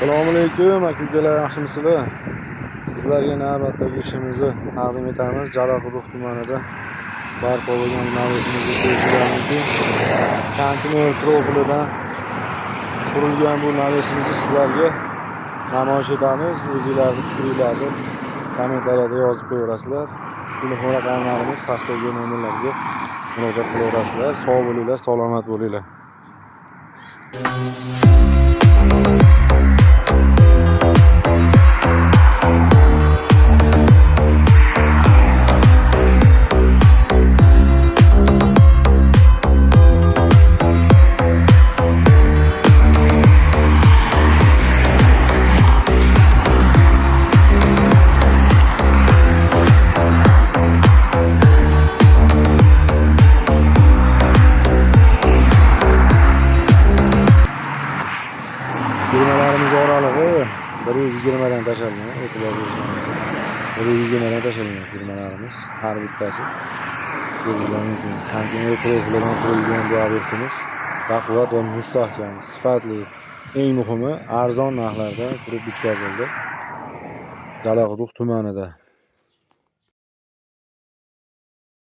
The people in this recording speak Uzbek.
Assalomu alaykum aka-ukalar, yaxshimisizlar? Sizlarga navbatdagi ishimizni taqdim etamiz. Jalaquduq tumanida barpo bo'lgan navesimizni ko'rishingiz mumkin. Konteyner profilidan qurilgan bu navesimizni sizlarga namoyish etamiz. O'zingizlarning fikringizni kommentariyada yozib qo'yaverasizlar. Telefon raqamlarimiz pastdagi nomerlarga murojaat qilaverasizlar. Sog' bo'linglar, salomat bo'linglar. Firmalarimiz oralig'i 120 dan tashalgan, e'tibor berishinglar. 120 dan tashalgan firmalarimiz har bittasi. Ko'rishingiz mumkin. Konteyner profilidan qurilgan bu obyektimiz baquvvat va mustahkam, sifatli, eng muhimi arzon narxlarda qurib bitkazildi. Jalaquduq tumanida.